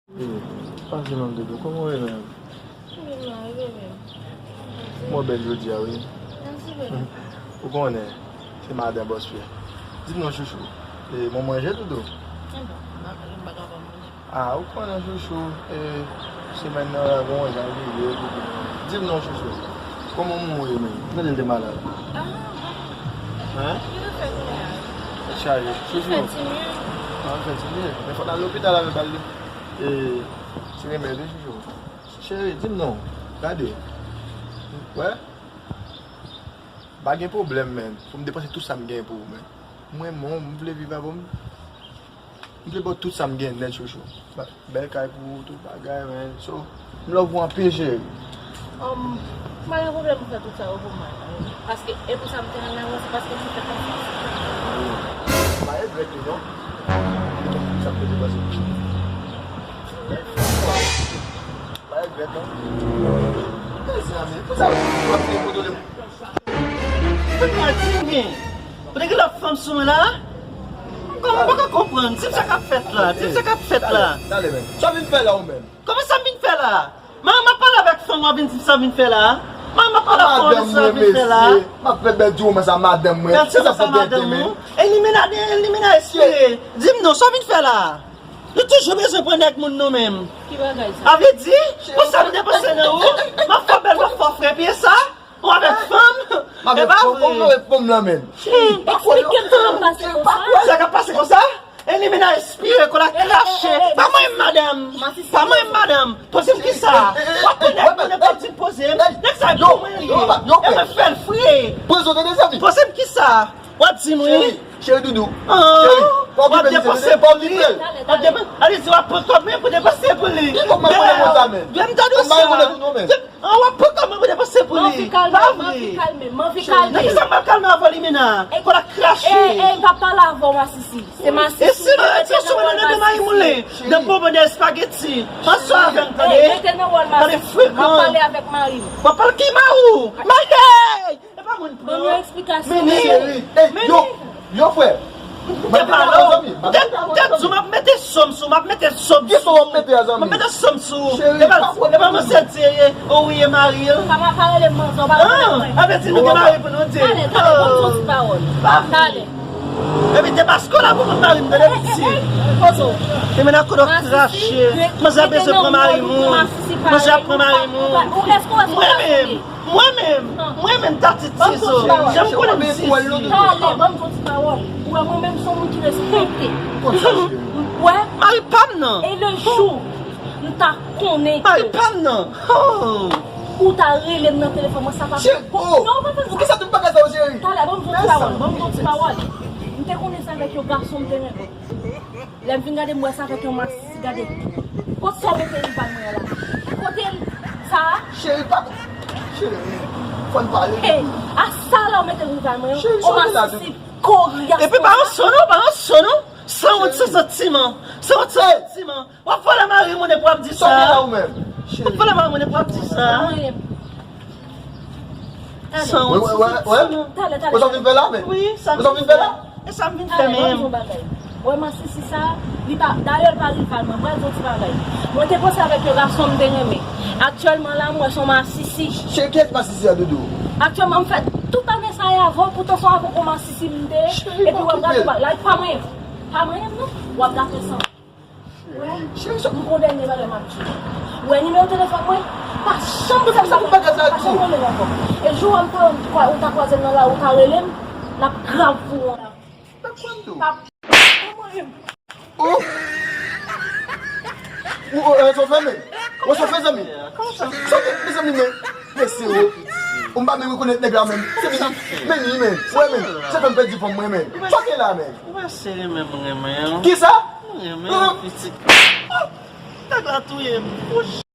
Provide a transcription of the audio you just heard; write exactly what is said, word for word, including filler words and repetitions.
Pase non, Doudou, kòman w ye menm? Mwen la, e menm. Mwen bèl jodi a, wi. Mèsi, bebe. Ou konnen, se madan Bòs Pyè. Di m non, chouchou. E, mwen manje, Doudou? Enben, m pa, m pa kapab manje. Ah, ou konnen, chouchou. E, semèn nan la, bon, jan li ye, Doudou. Di m non, chouchou. Kòman manman w ye menm? Tande l te malad. Ah, bon. Hein? Ki l fè kounye a? Tèt chaje. Chouchou. Li fè ti mye. Ah, li fè ti mye. Men fò l al lopital avè l. E, ti remèd, wi, chouchou. Cheri, di m non. Gade. Wè? Pa gen pwoblèm, menn. Fò m depanse tout sa m gen pou ou, menn. M renmen w, m vle viv avè w. M, m vle ba w tout sa m gen nèt, chouchou. Ba, bèl kay pou ou, tout bagay, menn. So, m love ou anpil, cheri. Um, m pa gen pwoblèm pou fè tout sa yo pou mwen. Paske, e pou sa m te ann avè w, se paske m te fè konfyans. M pa regrèt li, non. Sa m te depanse. Pa regrèt non. Mezanmi, pou sa w ap fè kontwole m? Pou sa di m gen. Pou te gen lòt fanm sou mwen la? Kòman m pa ka konprann? Di m sa k ap fèt la. Di m sa k ap fèt la. Tale, tale, men. Sa w vin fè la ou menm? Kòman sa m vin fè la? Manman, m ap pale avèk fanm, w ap vin di m sa m vin fè la? Manman, m ap pale avèk fanm, w ap vin di sa m vin fè la? M ap fè bèl ti romans a madanm mwen. Bèl ti romans a madanm ou? Elimina, elimina espire. Di m non, sa w vin fè la? Nou toujou bezwen pran nèg moun nou menm. Ki bagay sa? A vle di, pou sa m depanse nan ou, m ap fè w bèl, m ap fè w frè, pye sa, ou avèk fanm, e pa vre. Fanm nan menm. Eksplike m sa k ap pase konsa. Sa k ap pase konsa? Elimina espire, kò la krache. Pa mwen madanm. Pa mwen madanm. Poze m kisa? W ap pran nèg moun epi w di m poze m. Nèg sa e pou mwen li ye. E mwen fè l fre. Poze m kisa? W ap di m wi. Cheri, cheri doudou. Cheri, w ap depanse pou li. W ap depanse. Alezi, w ap pran kòb mwen pou depanse pou li. Ki kòb mwen pran nan konsa, men? Dwe m tande sa. An, w ap pran kòb mwen pou depanse pou li. Pa vre. Nan kisa m ap kalme avè w, Limena? Kò la krache. E, e, m pa pale avè w, Masisi. Se Masisi. E si nou retire sou mwen nan de mari moulen, nan bonbon de espageti. Answa avè m, tande? Tande frekan. M ap pale avèk mari m. W ap pale ki mari w? Mari! E pa moun pran. Ban nou eksplikasyon. Meni. Cheri, ey, yo, yo, frè. M te pale w. M te di w m ap mete sòm sou, m ap mete sòm sou. Ki sòm w ap mete a, zanmi? M ap mete sòm sou. Cheri, e pa, e pa manzè di ye, o wi, e mari l. Sa va pa rele manzè, w pa rele mwen. A vle di nou gen mari pou nou di. Tale, tale, ban m di yon ti pawòl. Tale. Epi te paske w la pou mwen mari m, tande piti. Poze w. Te mennen kote w krache. Manzè bezwen pran mari moun. Manzè ap pran mari moun. Mwen menm. Mwen menm, mwen menm Tati Tizo, jan m konnen m sezi. Talè, ban m di yon ti pawòl. Ou wè mwen menm se yon moun ki respekte. Ou wè? Mari pa m nan. E le jou m ta konnen ke mari pa m nan. Ou ta rele m nan telefòn, mwen sa pa fè. Non, ou pa fè sa. Poukisa tout bagay sa yo, cheri? Talè, ban m di yon ti pawòl, ban m di yon ti pawòl. M te konnen se avèk yon gason m te renmen. Lè m vin gade, m wè sa avèk yon masisi, gade. Kot sa w mete rival mwen an la? Kote l sa a? Cheri, pa. Cheri, fò n pale. Hey, a sa la w mete rival mwen an? Cheri, yon masisi koryas konsa. Epi pa yon son non, pa yon son non. Sanwont, san santiman. Sanwont, san santiman. W ap vòlè mari moun epi w ap di sa. W ap vòlè mari moun epi w ap di sa. Talè. Wè, wè, wè, wè. Talè, talè. Ou sa vin fè la, men? Wi, sa m vin fè la. E sa m vin fè menm. Talè, ban m di yon bagay. Wè masisi sa, li pa, dayè l pa rival mwen. Mwen di yon ti bagay. Mwen te panse avèk yon gason m te renmen. Aktyèlman la, mwen se yon masisi. Cheri, kiyès masisi a, doudou? Aktyèlman, m fè tout ane sa a avè w, poutan se yon avèk yon masisi m te ye. Epi w ap gate, like, pa mwen. Pa mwen, non. W ap gate san. Cheri, sa m gon dènye bagay m ap di w. Ou wè nimewo telefòn mwen? Pa janm fè m sa pou bagay sa a tou. Pa janm rele m ankò. E jou a m ta, ou ta kwaze m nan lari, ou ta rele m, l ap grav pou ou. Pa kòm tou. Pa, pa mwen menm. Ou, ou, ou, ou, sa w fè, men? Ou sa w fè, zanmi? Sa w fè, mezanmi, men? Mesye, o. Ou m pa menm rekonèt nèg la menm. Se vini. Men li menm. Wè menm. Se fè m pèdi fanm mwen menm. Sa w gen la menm? Ou pa se li menm renmen an? Kisa? Renmen an pitit. Nèg la touye m.